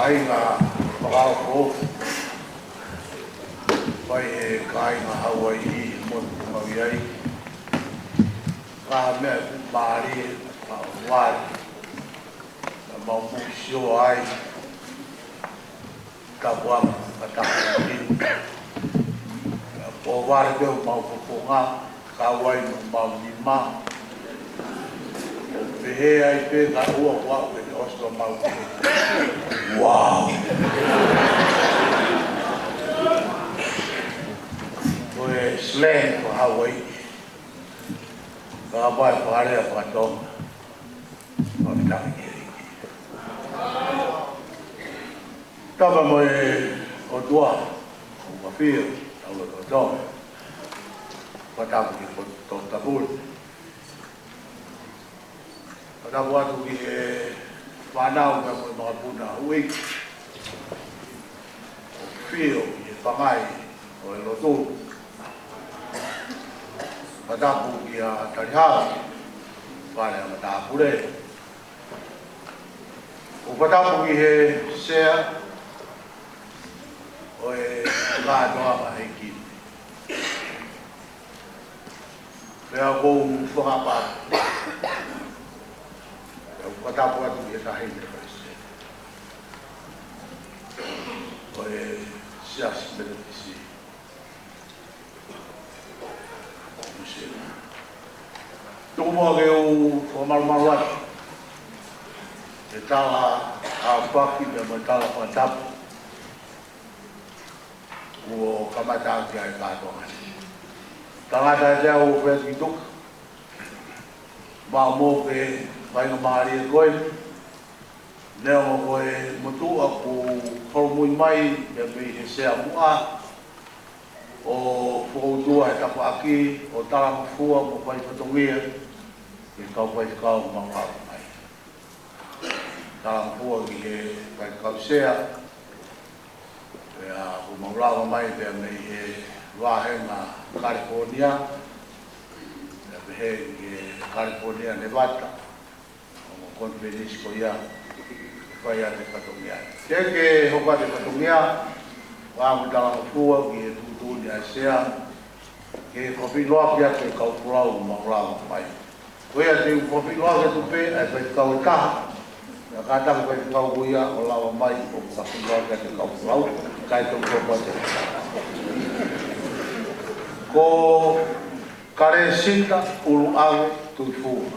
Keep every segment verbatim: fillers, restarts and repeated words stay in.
Kāinga fakaofo, ʻoku ʻi ai e kāinga Hauaiʻi ʻi he motu ʻoku mau ʻi ai. Ka meʻa ʻoku mālie, ka ʻoku vale. Ka mau mou sio ai, tapu ange, ka tapu ange. Ka ʻoku vale pē homau fofonga, kau ai mo homau nima. ʻO pehē ai pē ka ua ua ʻo pehē ʻosi ka mau pehē. Wow! Ko e slang ko Hauaiʻi. Ka ʻoku ʻi ai e fakalea faka-Tonga. Fakafetaʻi ki he ʻEiki. Tapu mo e ʻOtua, ʻoku mau fie, tapu mo e ʻOtua. Fakatapu ki he ʻOtua Toputapu. Fakatapu atu ki he fānau mo e makapuna hui. ʻOku fie ʻi he pangai ʻo e lotu. Fakatapu kia Talihau, fale ʻa matāpule. ʻOku fakatapu ki he sea ʻo e kātoanga ʻEiki. Pea ʻoku ou fakapā. Pea ʻoku fakatapu atu ki he taʻahine Palesiteni ʻo e Siasi Metotisi. Tuku muʻa ke u fakamalumalu atu he tala ʻaofaki pea mo e tala fakatapu kuo kamata ʻaki ʻa e kātoanga ni. Tangata ʻe teau ʻoku fetuʻutaki, maʻu mo e faingamālie ko eni, neongo ko e motuʻa kuo holomui mai mei he sea muʻa, ʻo fokoutua he tafaʻaki ʻo talangofua mo fai fatongia ki he kau faifekau ʻoku mau lava mai. Talangofua ki he faifekau sea, pea ʻoku mau lava mai pea mei he vāhenga California, pea pehē ki he California Nevada, ʻo e konifelenisi ko ia, ʻe fai ʻaki e fatongia. Ke ke hoko atu e fatongia, ʻoku mau talangofua ki he tuʻutuʻuni ʻa e sea, ke fakafiloaki atu e kau folau ʻoku mau lava mai. Ko ia te u fakafiloaki atu pē ʻa e faifekau ʻe taha. Pea kātaki e faifekau ko ia ʻo lava mai ʻo fakafiloaki atu e kau folau, kae tau tau pate. Ko Kalesita ʻUluʻave Tuʻifua.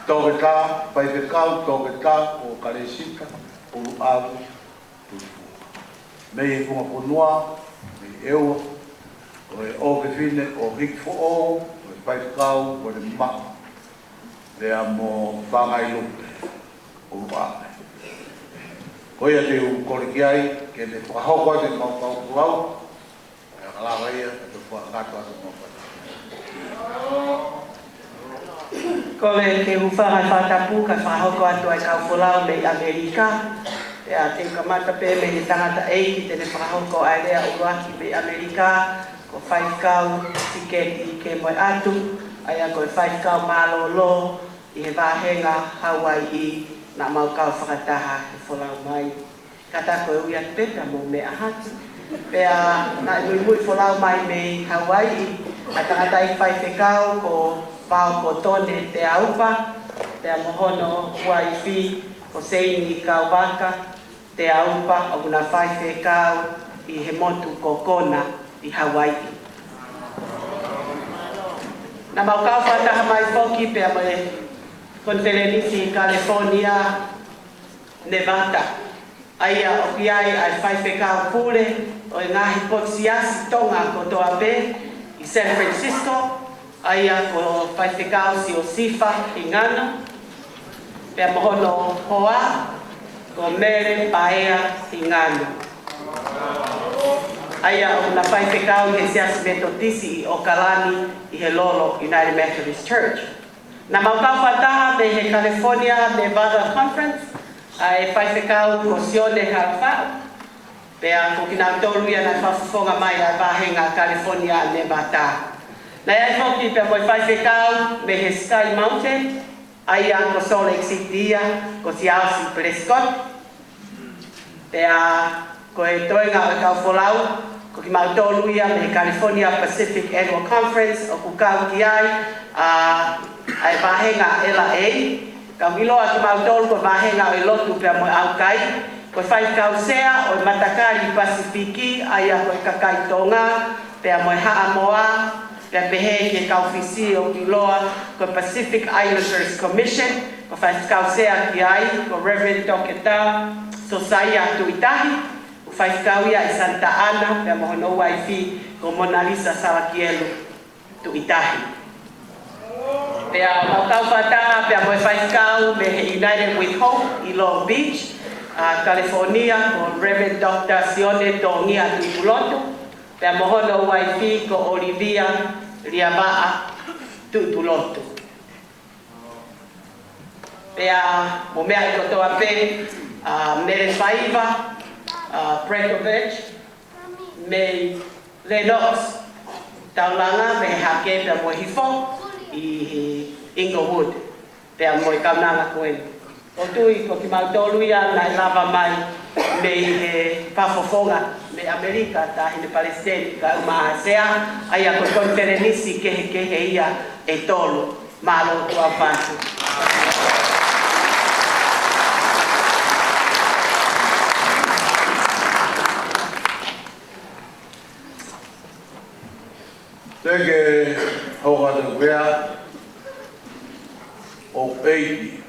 Toketā, faifekau toketā ko Kalesita ʻUluʻave Tuʻifua. Mei he funga fonua, mei ʻEua, ko e ʻofefine ʻo Hikifoʻou, ko e faifekau ko Lemaʻa, pea mo Fangailupe ʻUluʻave. Ko ia te u kole ki ai, ke ne fakahoko atu e mau kau folau, pea ka lava ia, ka te fakakakato atu e mau kau. Kole ke u hūfanga he fakatapu kae fakahoko atu ʻa e kau folau mei ʻAmelika. Pea te u kamata pē mei he tangataʻeiki te ne fakahoko ʻa e lea ʻuluaki mei ʻAmelika, ko Faifekau Siketi Kemoeatu, ʻa ia ko e faifekau mālōlō ʻi he vāhenga Hauaiʻi naʻa mau kau fakataha he folau mai. Kātaki ʻo ui atu pē pea mou meʻa atu. Pea naʻe muimui folau mai mei Hauaiʻi ʻa e tangataʻeiki faifekau ko Vao Kotone Teaupa, pea mo hono uaifi ko Seini Kauvaka Teaupa, ʻoku na faifekau ʻi he motu ko Kona ʻi Hauaiʻi. Naʻa mau kau fakataha mai foki pea mo e konifelenisi California Nevada, ʻa ia ʻoku ʻi ai ʻa e faifekau pule ʻo e ngaahi potu siasi Tonga kotoa pē ʻi San Francisco, ʻa ia ko Faifekau Siosifa Hingano, pea mo hono hoa ko Mele Paea Hingano, ʻa ia ʻoku na faifekau ʻi he Siasi Metotisi ʻi ʻOkalani ʻi he Lolo United Methodist Church. Naʻa mau kau fakataha mei he California Nevada Conference, ʻa e faifekau ko Sione Halafaʻu, pea ko kinautolu ia naʻe fakafofonga mai ʻa e vāhenga California Nevada. Naʻe ʻi ai foki pea mo e faifekau mei he Sky Mountain, ʻa ia ko Salt Lake City ia, ko Siaosi Prescott. Pea ko e toenga ʻo e kau folau, ko kimautolu ia mei he California Pacific Annual Conference, ʻoku kau ki ai ʻa, ʻa e vāhenga ʻEla ʻEi. Kau ʻiloa kimautolu ko e vāhenga ʻo e lotu pea mo e ʻaukai. Ko e faifekau sea ʻo e matakali Pasifiki, ʻa ia ko e kakai Tonga, pea mo e Haʻamoa, pea pehē ki he kau Fisi ʻoku ʻiloa ko e Pacific Islanders Commission, ko e faifekau sea ki ai, ko Reverend Toketā Sosaia Tuʻitahi, ʻoku faifekau ia ʻi Santa Ana, pea mo hono uaifi ko Monalisa Salakielu Tuʻitahi. Pea mau kau fakataha pea mo e faifekau mei he United with Hope ʻi Long Beach, ʻa California, ko Reverend Doctor Sione Tongia Tuʻipulotu, pea mo hono uaifi ko Olivia Liavaʻa Tuʻipulotu. Pea mo e meʻa kotoa pē, ʻa Mele Faiva, ʻa Brekovich, mei Lennox, Taulanga, mei Hake pea mo Hifo, ʻi Inglewood, pea mo e kaunanga ko eni. ʻOku ou tui ko kimautolu ia naʻe lava mai mei he fakafofonga mei ʻAmelika, Taʻahine Palesiteni, kae ʻumaʻā e sea, ʻa ia ko e konifelenisi kehekehe ia ʻe tolu. Mālō, tuʻa ʻofa atu. Te ke hoko atu pea ʻo ʻeiki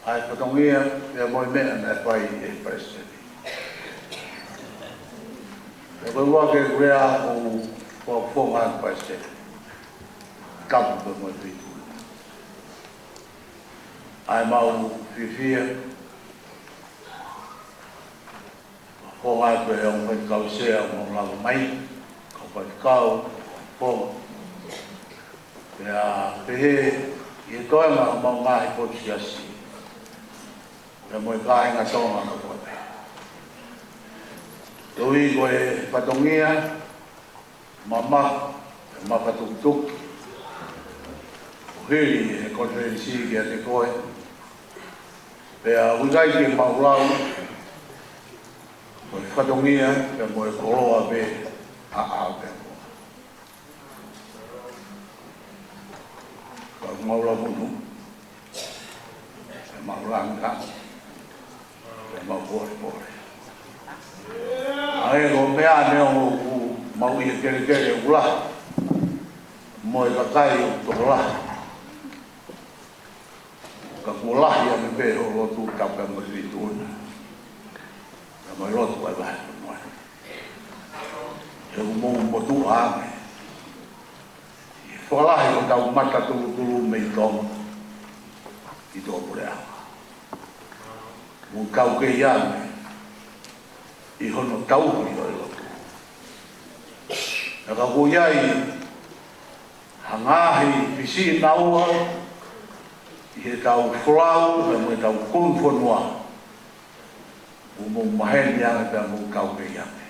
ʻa e fatongia pea mo e meʻa naʻe fai ʻe he Palesiteni. Pea ko e ua ke pea ʻo fakafofonga ʻa e Palesiteni. Tapu pea mo e fitu. ʻA e mau fiefia, ko atu e ongo faifekau sea ʻoku mau lava mai, kau faifekau, kau faifekau. Pea pehē ʻi he toenga ʻo homau ngaahi potu siasi, pea mo e kāinga Tonga kotoa pē. Koeʻuhi ko e fatongia, mamafa, mamafa tukutuku, ʻo hili he konifelenisi kiate koe. Pea ʻoku ʻikai ke mau lau, ko e fatongia, pea mo e koloa pē, ʻa, ʻa, pea mo. Ka mau lau munu. Pea mau langilangi, pea mau pōlepole. ʻA e ko e meʻa neongo ʻoku mau ʻi he kelekele ʻoku lahi, mo e kakai ʻoku tokolahi, ka kuo lahi ange pē hoʻo lotu tapu pea mo e fitu na. Pea mo e lotu ʻa e vahefonua. He ʻoku mou motuʻa ange ʻi he fakalahi ʻo ʻetau mata tulutulu mei Tonga ki Tuʻapuleʻanga. Mou taukei ange ʻi hono tauhi ʻo e lotu. Ka ʻoku ʻi ai ha ngaahi fisi naua ʻi heʻetau folau, pea mo ʻetau kumi fonua, ʻoku mou maheni ange pea mou taukei ange.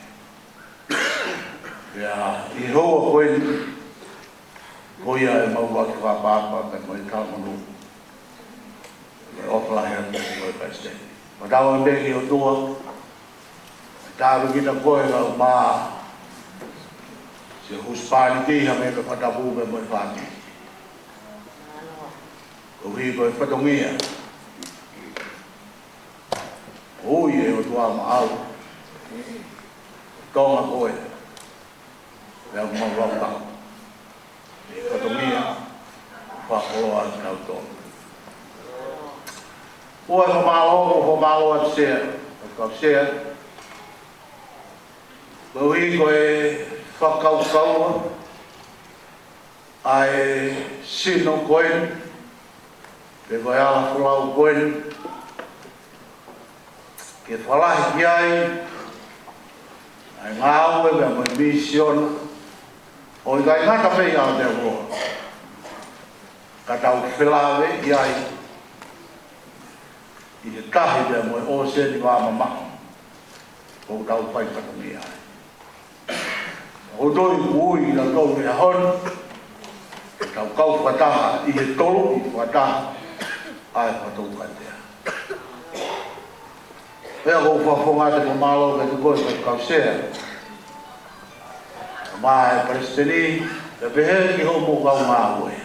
Pea ʻi he houa ko eni, ko ia ʻemau ʻuluaki fakaʻapaʻapa pea mo e talamonū, mo e ʻofa lahi atu ki he Palesiteni. Fakatauange ki he ʻOtua, tāpuekina koe kae ʻumaʻā siʻo husepāniti, hangē ko e fakatapu pea mo e fāmili. Koeʻuhi ko e fatongia ʻoku ui ʻe he ʻOtua maʻau, Tonga koe, pea mau lau tau. ʻI he fatongia, fakakoloa ʻa kinautolu. ʻOku ou fakamālō, ʻoku ou fakamālō atu sea, ʻo kau sea. Koeʻuhi ko e fakakaukau ʻa e sino ko eni, pe ko e ala folau ko eni, ke fakalahi ki ai ʻa e ngāue pea mo e misiona, ʻo ʻikai ngata pē ʻi Aotearoa, ka tau felāveʻi ai ʻi he tahi pea mo e ʻōseni vāmamaʻo, ʻoku tau fai fatongia ai. ʻOku ou tui ʻoku ui kitautolu he ʻaho ni ke tau kau fakataha ʻi he tolu ʻi fakataha ʻa e Fakatoukatea. Pea ʻoku ou fakafofonga atu e fakamālō kiate koe, Faifekau Sea, mo e Palesiteni, pea pehē ki hoʻomou kau ngāue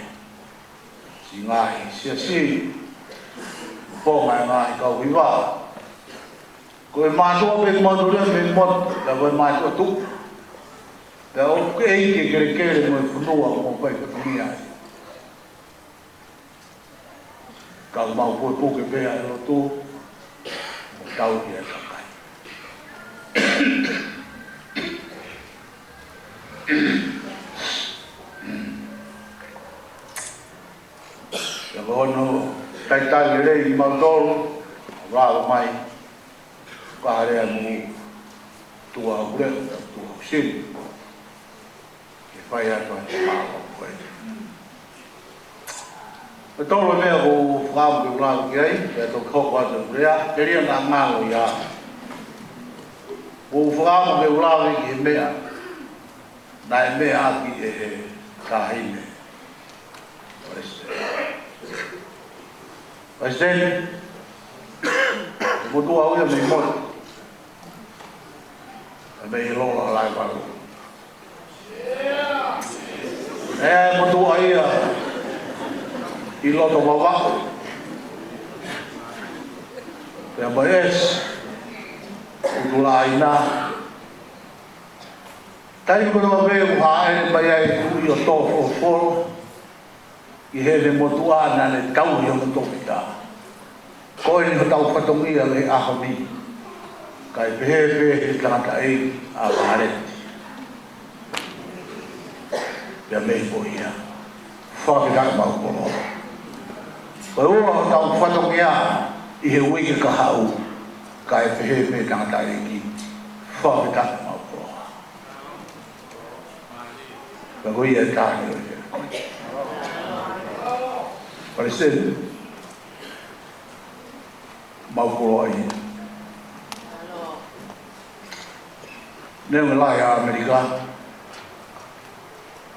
siʻi ngaahi siasi, mo e ngaahi kau hiva. Ko e mātuʻa pē ʻoku mau tulia mei motu, pea ko e mātuʻa tuʻu. Pea ʻoku kei kelekele mo e fonua ʻoku mau fai fatongia ai. Ka ʻoku mau pukepuke pē ʻa e lotu, mo tauhi ʻa e kakai. Pea ko hono talitali lelei ʻiate kimautolu, ʻo lava mai, ka hare ʻa e mou tuʻa ule, tuʻa usini. Ke fai atu ʻa e mālō ko ē. Ko e tolu e meʻa ʻoku ou fakaʻamu ke u lave ki ai, pea toki hoko atu e lea, telia naʻa ngalo ia. ʻOku ou fakaʻamu ke u lave ki he meʻa naʻe meʻa ʻaki ʻe he taʻahine Palesiteni. Palesiteni, motuʻa ʻaʻau ia mei motu. ʻA e mei Lola Laevalu. ʻE motuʻa ia ʻi loto Vavaʻu. Pea mo e ʻEsi ʻUtulāina. Taimi ko ē naʻe ʻoku hāʻele mai ai e Tuʻi ʻo Tō Fofolo ʻi heʻene motuʻa naʻa ne tauhi hono toketā. Ko eni hotau fatongia he ʻaho ni. Kae pehē pē he tangataʻeiki ʻa Vāleti. Pea mei ko ia. Fakafetaʻi mo e koloa. Ko e ua hotau fatongia ʻi he uike kahaʻu. Kae pehē pē tangataʻeiki. Fakafetaʻi mo e koloa. Ka ko ia e taha ni ʻo ia. Palesiteni, mau koloa ia. Neongo e lahi ʻa ʻAmelika,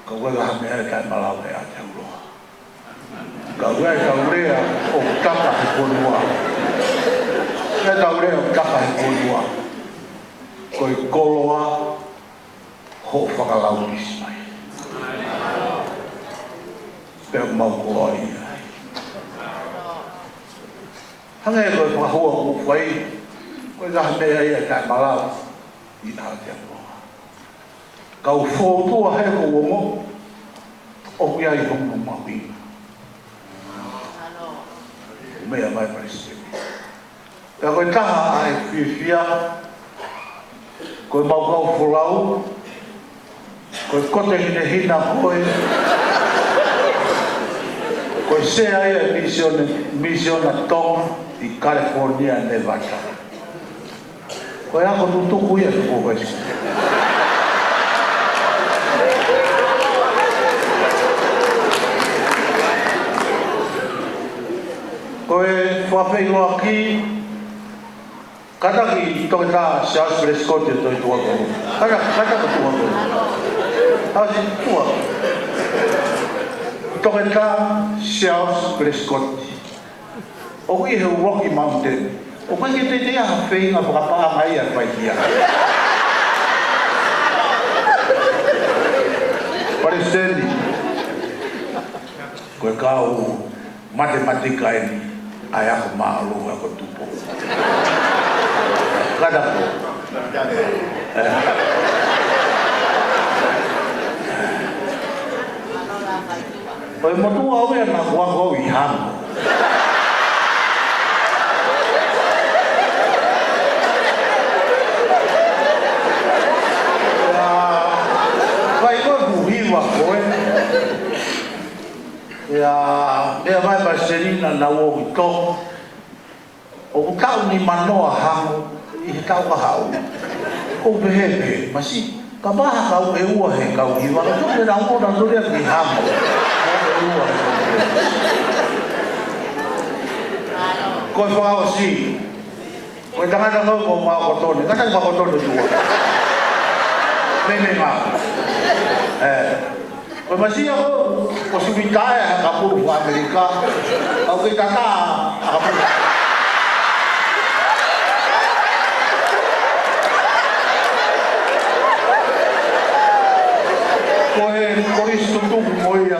ka ʻoku ʻikai ha meʻa ʻe taʻemalava ʻe ʻAotearoa. Ka ʻoku ʻi ai e tau lea ʻoku taka he fonua. ʻI ai e tau lea ʻoku taka he fonua. Ko e koloa hoʻo fakalaulisi mai. Pea mau koloa ia. Hangē ko e fakahua ʻoku fai, ko e ngaahi meʻa ia ʻe taʻemalava ʻe ʻAotearoa. Ka u fokotuʻu he ko uongo, ʻoku ʻi ai hono mahuʻinga. Meʻa mai Palesiteni. Pea ko e taha ʻa e fiefia, ko e mau kau folau, ko e kote hinehina ko ē, ko e sea ia e misiona, misiona Tonga ʻi California, Nevada. Ko e ako tutuku ia ʻoku fai. Ko e fakafeʻiloaki, kātaki Toketā Siaosi Pelesikoti ʻo Tuʻakonu. Kātaki, kātaki Tuʻakonu. ʻAsi Tuʻa. Toketā Siaosi Pelesikoti. ʻOku ʻi he Rocky Mountain. ʻOku ʻikai ke teitei ha feinga fakapaʻanga ia ʻe fai ia. Palesiteni. Ko e kau matematika eni, ʻa e ako māʻolunga ko Tupou. Kātaki. ʻE. Ko e motuʻa ʻaʻau ia naʻa ku ako au ʻi Hango. ʻIa, fai ko e fuhiva ko ē. ʻIa, meʻa mai Palesiteni naʻa nau ō ki Tonga. ʻOku taʻu nimanoa Hango ʻi he taʻu kahaʻu. ʻOku pehē pē, masiʻi, ka maha kau ʻe ua he kau hiva, ka toki nau ō nau tō lea ki Hango. Kau ʻe ua he kau hiva. Ko e fakaʻosi, ko e tangata ko ē ko Makokotone, kātaki Makokotone Tuʻa. Meimei ngā. ʻE. Ko e masiʻi ko, ko Sumitae ha kapulu faka-ʻAmelika. Kau kei tata ha kapulu. Ko ia,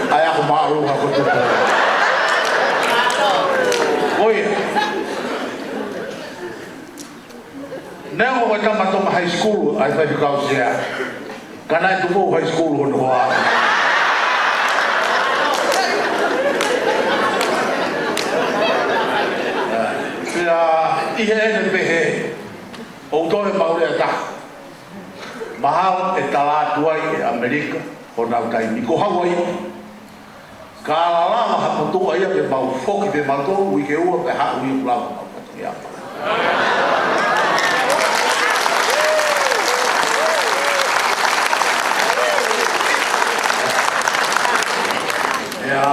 ʻa ia ko mālō ha ko tupu. Ko ia. Neongo ko e tama Tonga High School ʻa e faifekau sea, ka naʻe Tupou High School hono hoa. Pea ʻi heʻene pehē, ʻoku toe maʻu lea ʻe taha. Mahalo ʻe tala atu ai ʻe ʻAmelika honau taimi ko Hauaiʻi. Ka ala lava ha motuʻa ia ke mau foki pē mautolu uike ua pea haʻu ia ʻo lau mau katoa ia. ʻIa,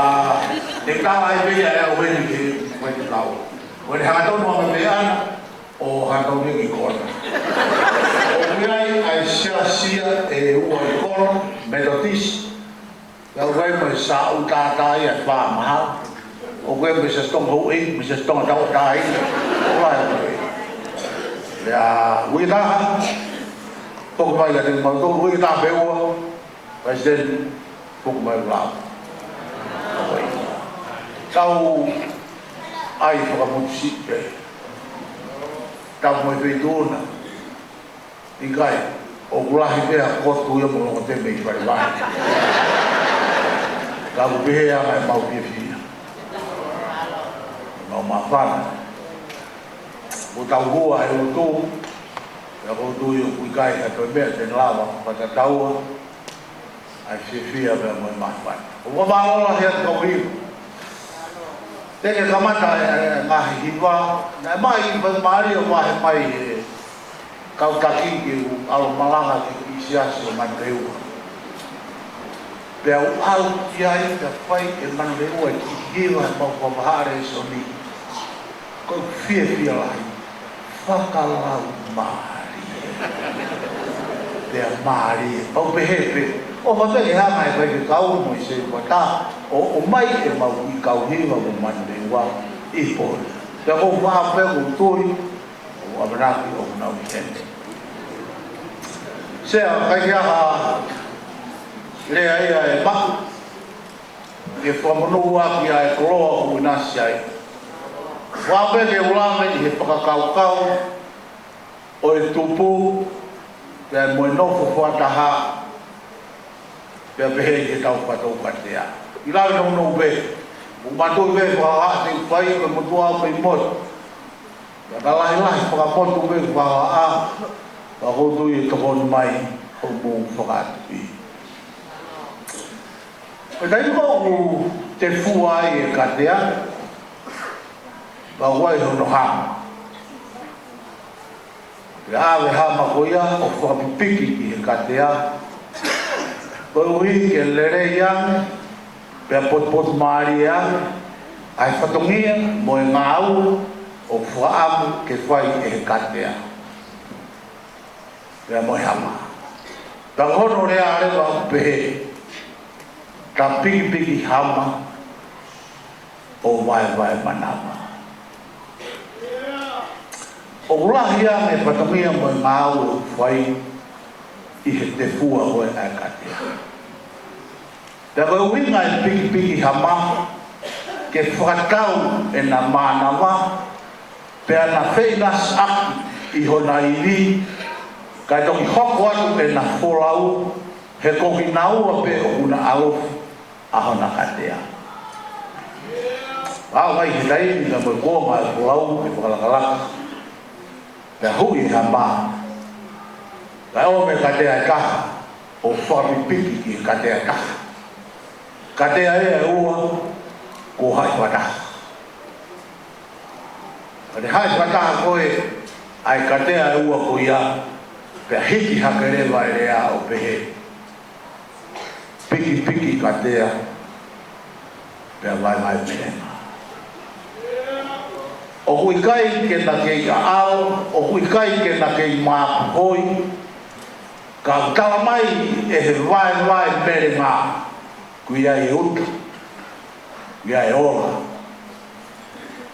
ʻe tala ai pē ia ʻe au heni ke fai ke lau. Ko e hangatonu ʻa me ana, ʻo hangatonu ki Kona. ʻOku ʻi ai ʻa e siasi ʻe ua ʻi Kona, Metotisi. Pea ʻoku ʻi ai mo e Saʻu Tātā ia ʻe fā mahalo. ʻOku ʻi ai mo e Siasi Tonga Houʻeiki, mo e Siasi Tonga Tauʻatāina. ʻOku ʻi ai mo e. Pea uike taha, foki mai kiate kimautolu, uike taha pē ua, Palesiteni, foki mai ʻo lau. Tau ʻai fakamutu siʻi pē. Tau mo e feituʻu na. ʻIkai, ʻoku lahi pē ʻa e kotu ia mo e longomotuʻa mei Falevahe. Ka ʻoku pehē ʻa e anga ʻemau fiefia. Mau māfana. Mo tau hua he lotu, pea ʻoku ou tui ʻoku ʻikai ha toe meʻa te ne lava, fakatataua ʻa e fiefia pea mo e māfana. ʻOku ou fakamālō lahi atu kau hiva. Te ke kamata e, e ngaahi hiva, naʻe mai, mai mālie ʻo vahe mai he kau taki ke u ʻalu ʻo malanga ki he kiʻi siasi ʻo Manurewa. Pea u ʻalu ki ai pea fai ʻe Manurewa e kiʻi hiva he mau fakavahaʻa lēsoni. Ko e fiefia lahi, fakalaumālie. Pea mālie, ʻo pehē pē, ʻofa pē ke hanga ʻe he faifekau mo e sētuata ʻo, ʻomai ʻemau kiʻi kau hiva mo Manurewa ʻi he pō ni. Pea ko u faʻa pē ko u tui, ʻo ʻamanaki ʻoku nau ʻi heni. Sea, ʻikai ke ʻi ai ha lea ia ʻe maʻu ke fakamonūʻia ʻa e koloa ʻoku ʻinasi ai. Faʻa pē ke u lave ʻi he fakakaukau ʻo e tupu, pea mo e nofo fakataha, pea pehē ki he tau fatou katea. ʻI lave nounou pē, ʻoku mātuʻaki pē fakahā te u fai, ko e motuʻa pē ʻi motu. Ka ka lahilahi fakapotu pē fakahā, ka ʻoku ou tui ʻe tokoni mai hoʻomou fakaʻatuʻi. Ko e taimi ko ē ʻoku tefua ai e katea, ka ʻoku ʻi ai hono hama. Pea ʻave hama ko ia ʻo fakapipiki ki he katea, koeʻuhi ke lelei ange, pea potupotumālie ange ʻa e fatongia mo e ngāue ʻoku fakaʻamu ke fai ʻe he katea. Pea mo e hama. Pea ko hono lea leva ʻoku pehē, ta pikipiki hama ʻo vaevae manava. ʻOku lahi ange e fatongia mo e ngāue ʻoku fai ʻi he tefua ko ē ʻa e katea. Pea ko e ʻuhinga e pikipiki hama, ke fakatau ʻena mānava, pea na feʻinasiʻaki ʻi hona ivi, kae toki hoko atu ʻena folau, he ko kinaua pē ʻoku na ʻalofi ʻa hona katea. Aʻu mai ki he taimi naʻe mo e kuonga e folau ke fakalakalaka, pea huʻi e hama, kae ʻomi e katea ʻe taha ʻo fakapipiki ki he katea ʻe taha. Katea ʻe ua kuo haʻi fakataha. Ka ne haʻi fakataha ko ē ʻa e katea ʻe ua ko ia, pea hiki hake leva e lea ʻo pehē, pikipiki katea, pea vaevae melenga. ʻOku ʻikai ke na kei ʻaʻau, ʻoku ʻikai ke na kei māpuhoi, ka ʻoku tala mai ʻe he vaevae melenga, ʻoku ʻi ai e utu, ʻoku ʻi ai e ola,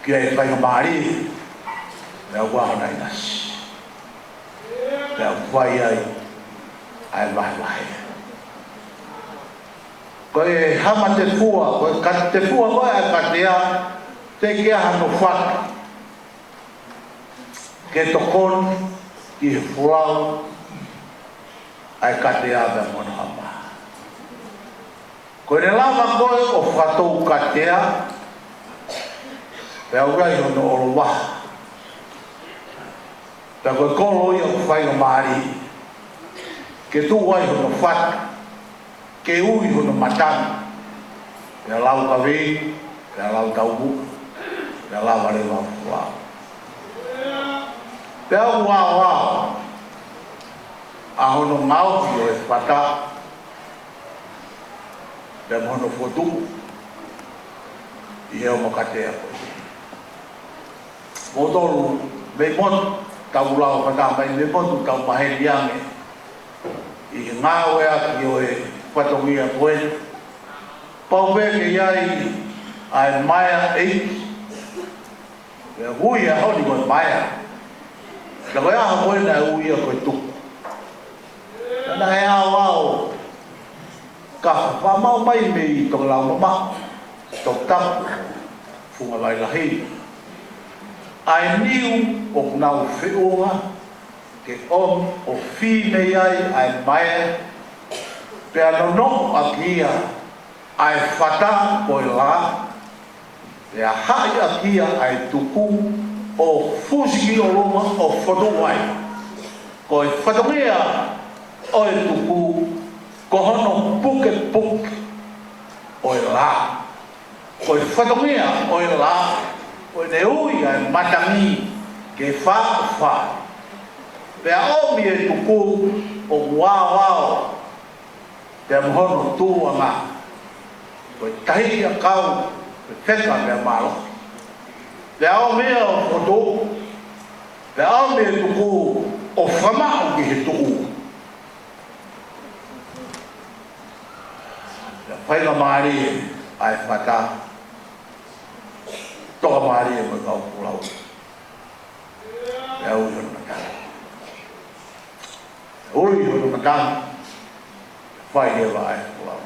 ʻoku ʻi ai e faingamālie, pea ʻoku ʻi ai hona ʻinasi. Pea ʻoku fai ai ʻa e vahevahe. Ko e hama tefua, ko e ka-, tefua ko ē ʻa e katea, teʻeki ai hano fatu ke tokoni ki he folau ʻa e katea pea mo hono hama. Ko ʻene lava ko ē ʻo fatou katea, pea ʻoku ʻi ai hono ʻolovaha. Pea ko e kolo ia ʻoku faingamālie ke tuʻu ai hono fatu, ke ui hono matangi, pea lau kaveini, pea lau taumuʻa, pea lava leva ʻo folau. Pea ʻoku aoao ʻa hono ngaohi ʻo e fata pea mo hono fotu ʻi he ʻomakatea ko ē. Moutolu mei motu, tau lau fata mai mei motu, tau maheni ange ʻi he ngāueʻaki ʻo e fatongia ko ē. Pau pē ke ʻi ai ʻa e maea ʻeiki. Pea ui ʻa hono ko e maea. Pea ko e ʻaho ko ē naʻe ui ia ko e tuku. Pea naʻe aoao, ka fakamau mai mei Tokolaumamaʻo, Tokolaumamaʻo, Fungavailahi, ʻa e niu ʻoku nau feʻunga ke ʻomi ʻo fī mei ai ʻa e maea, pea nonoʻo ʻaki ia ʻa e fata ko e lā, pea haʻi ʻaki ia ʻa e tuku ʻo fusi ki ʻolunga ʻo fotu ai. Ko e fatongia ʻo e tuku, ko hono pukepuke ʻo e lā. Ko e fatongia ʻo e lā, ko ʻene ui ʻa e matangi ke fāʻofā. Pea ʻomi e tuku ʻoku aoao pea mo hono tuʻuʻanga, ko e tahi ʻakau, ko e feka pea mālohi. Pea ʻomi ia ʻo fotu, pea ʻomi e tuku ʻo fakamaʻu ki he tuʻu. Pea faingamālie ʻa e fata, tokamālie mo e kau folau. Pea ui hono matangi. Ui hono matangi, fai leva ʻa e folau.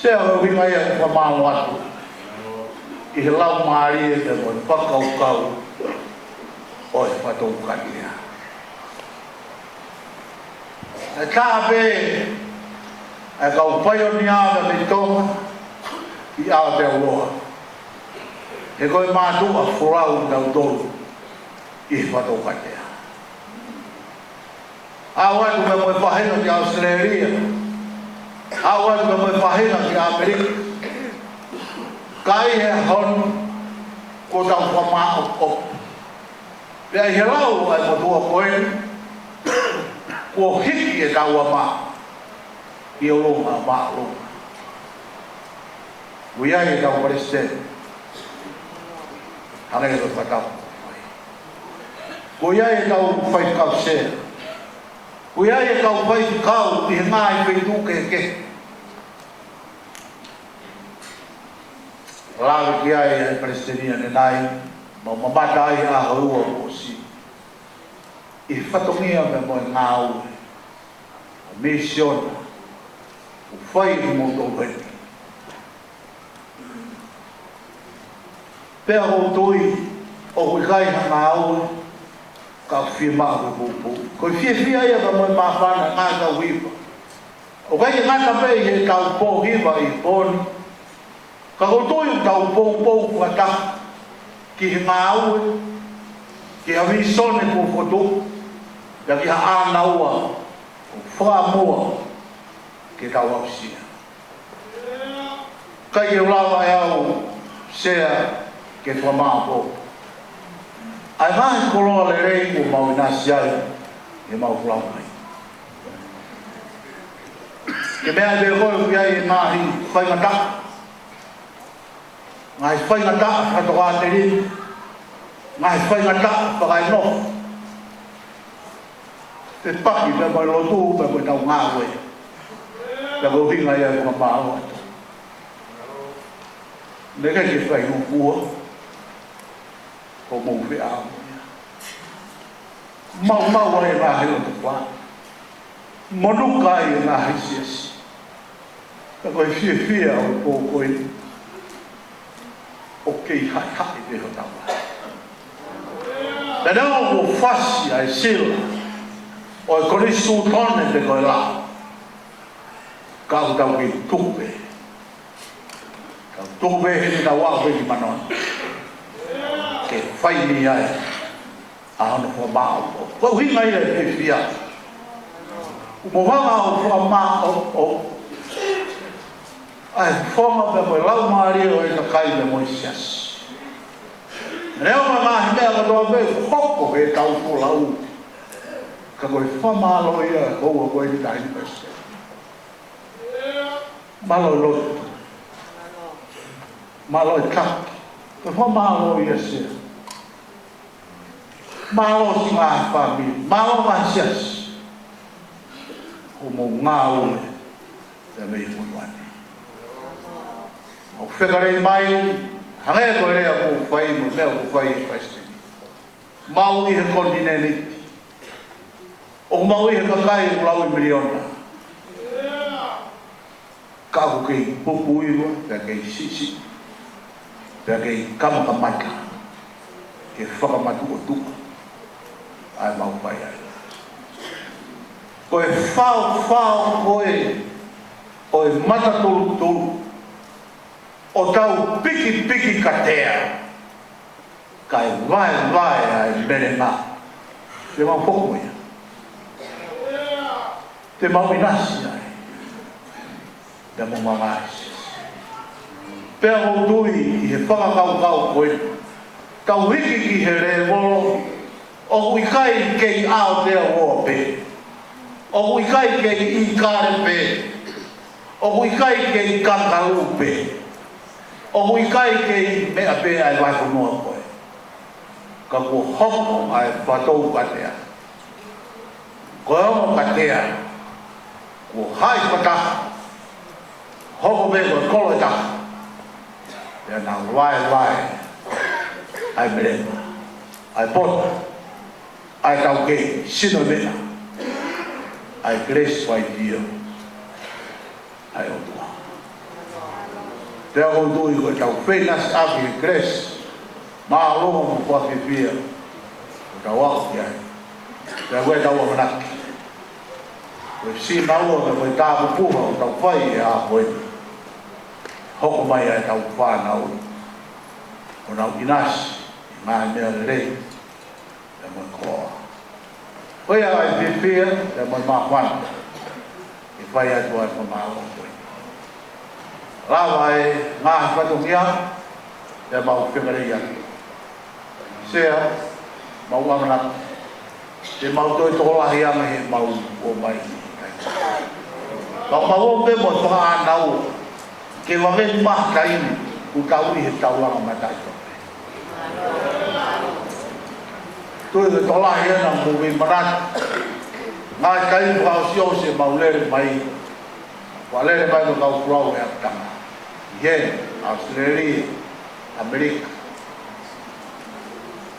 Sea, ko e ʻuhinga ia ʻoku ou fakamālō atu ʻi he laumālie pea mo e fakakaukau ʻo e fatou katea. ʻE tā pē ʻa e kau paionia mei Tonga ʻi Aotearoa. He ko e mātuʻa folau ʻa kitautolu ʻi he fatou katea. Aʻu atu pea mo e faʻahinga ki ʻAositelēlia. Aʻu atu pea mo e faʻahinga ki ʻAmelika. Ka ʻi he ʻaho ni, kuo tau fakamāʻopoʻopo. Pea ʻi he lau ʻa e motuʻa ko eni, kuo hiki ʻetau ʻama ki ʻolunga māʻolunga. Kuo ʻi ai ʻetau palesiteni, hangē ko e fata. Kuo ʻi ai ʻetau faifekau sea. Kuo ʻi ai ʻetau faifekau ʻi he ngaahi feituʻu kehekehe. Lave ki ai ʻa e palesiteni ʻanenai, mau mamata ai he ʻaho ua kuo ʻosi, ʻi he fatongia pea mo e ngāue ʻa e misiona ʻoku fai ʻe kimoutolu heni. Pea ʻoku ou tui ʻoku ʻikai ha ngāue ka ʻoku fiemaʻu ke poupou. Ko e fiefia ia ka mo e māfana ngaahi kau hiva. ʻOku ʻikai ke ngata pē ʻi heʻetau pō hiva ʻi he pō ni, ka ʻoku ou tui ʻoku tau poupou fakataha ki he ngāue, ki ha vīsone kuo fotu, pea ki ha ʻānaua ʻoku fakamuʻa ke tau aʻusia. ʻIkai ke u lava ʻe au, Sea, ke fakamāʻopoʻopo ʻa e ngaahi koloa lelei kuo mau ʻinasi ai ʻi heʻemau folau mai. Ke meʻa pē ko ē ʻoku ʻi ai e ngaahi faingataʻa, ngaahi faingataʻa fakatokāteline, ngaahi faingataʻa fakaenofo, fepaki pea mo e lotu pea mo ʻetau ngāue. Pea ko e ʻuhinga ia ʻoku ou fakamālō atu. Naʻe ʻikai ke fai hūfua, ko hoʻomou feʻao ia. Maumau ai e ngaahi loto fā. Monuka ai e ngaahi siasi. Ka ko e fiefia ʻo e pō ko eni, ʻoku kei haʻihaʻi pē hotau lahi. Pea neongo kuo fasi ʻa e sila ʻo e konisitūtone pe ko e lao, ka ʻoku tau kei tuku pē. Tau tuku pē heni, tau aʻu pē ki Manoa ke fai mei ai ʻa hono fakamaʻopoʻopo. Ko e ʻuhinga ia e fiefia. ʻOku mou hanga ʻo fakamaʻopoʻopo ʻa e fofonga pea mo e laumālie ʻo e kakai pea mo e siasi. Neongo e ngaahi meʻa kotoa pē ʻoku hoko heʻetau folau, ka ko e fakamālō ia ʻa e koloa ko eni, Taʻahine Palesiteni. Mālō e lotu. Mālō e taki. Ko e fakamālō ia, Sea. Mālō siʻi ngaahi fāmili. Mālō ngaahi siasi. Hoʻomou ngāue pea mei he fonua ni. ʻOku fekalei mai, hangē ko e lea kuo fai mo e meʻa kuo fai ʻe he Palesiteni. Maʻu ʻi he konitinēniti. ʻOku maʻu ʻi he kakai ʻoku laui miliona. Ka ʻoku kei pupuiva, pea kei siʻisiʻi, pea kei kamakamata ke fakamatuʻotuʻa ʻa e mau fai ai. Ko e faofao ko ē ʻo e matatulutulu, ʻo tau pikipiki katea, kae vaevae ʻa e melenga. Te mau foki mo ia. Te mau ʻinasi ai. Te mau mangaʻi. Pea ʻoku ou tui ʻi he fakakaukau ko ē, tau hiki ki he lēvolo, ʻoku ʻikai kei ʻaotea uo pē. ʻOku ʻikai kei ʻīkale pē. ʻOku ʻikai kei kangalū pē. ʻOku ʻikai kei meʻa pē ʻa e vahefonua ko ē. Ka kuo hoko ʻa e Fatou Katea. Ko e ongo katea, kuo haʻi fakataha, hoko pē ko e kolo ʻe taha. Pea nau vaevae ʻa e melenga, ʻa e poto, ʻa e taukei, sino meʻa, ʻa e Grace White Hill ʻa e ʻOtua. Pea ʻoku ou tui ko ʻetau feinasi ʻaki e Grace, mālō mo fakafiefia, ʻo tau aʻu ki ai. Pea ko ʻetau ʻamanaki, ko e sinaua pea mo e tāpupuha ʻoku tau fai he ʻaho ko eni, hoko mai ʻa ʻetau fānau, ʻo nau ʻinasi ʻi he ngaahi meʻa lelei, pea mo e koa. Ko ia ai fiefia, pea mo e māfana ke fai atu ʻa e fakamālō ko ē. Lava e ngaahi fatongia, pea mau fekalei atu. Sea, mau ʻamanaki te mau toe tokolahi ange heʻemau ō mai. Ka mau ō pē mo e fakaʻānaua ke vave mai ha taimi ʻoku tau ʻi he taulanga mataʻitope. Tui ke tokolahi ʻena mo e manatu. Ngaahi taimi fakaʻosiʻosi ʻemau lele mai, ʻoku lele mai ko e kau folau ʻe ʻakutanga ʻi heni, ʻAositelēlia, ʻAmelika.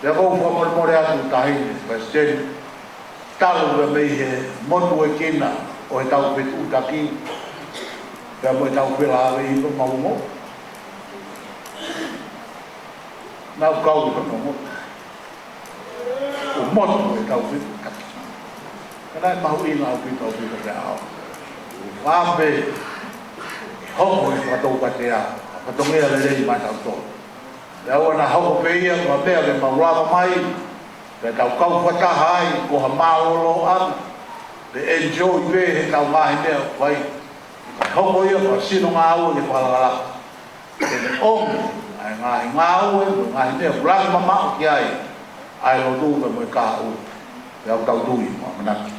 Pea ʻoku ou fakamolemole atu, Taʻahine Palesiteni, talu pē mei he motuekina ʻo ʻetau fetuʻutaki, pea mo ʻetau felāveʻi, ko mau mo nau kau ʻi hono motu. ʻOku motu ʻetau fetuʻutaki. Ka naʻe mahuʻinga ʻaupito, ʻaupito pē ʻa e ʻaho. ʻOku ʻave hoko e Fatou Katea, fatongia lelei maʻatautolu. Pea ʻoua naʻa hoko pē ia ko ha meʻa ke mau lava mai, pea tau kau fakataha ai ko ha mālōlōʻanga, pea enjoy pē heʻetau ngaahi meʻa ʻoku fai. Kae hoko ia ko ha sino ngāue ke fakalakalaka, ke ne ʻomi ʻa e ngaahi ngāue mo e ngaahi meʻa ʻoku langa mamaʻo ki ai ʻa e lotu pea mo e kahaʻu. Pea ʻoku tau tui mo ʻamanaki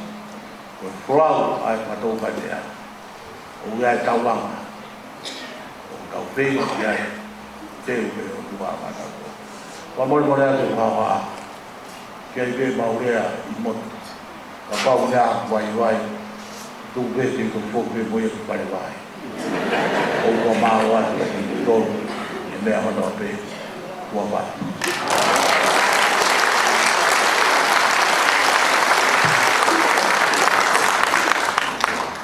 ko e folau ʻa e Fatou Katea, ʻoku ʻi ai e taulanga ʻoku tau feinga ki ai, te u pē ʻo tuʻa maʻatautolu. Fakamolemole atu, haohaoa. Ke ʻai pē mau lea ʻi motu, kapau naʻa ku vaivai, tuku pē ke u toki foki pē mo ia ki Palevai. ʻOku ou fakamālō atu kiate kimoutolu he meʻa hono pē. Kuo pau.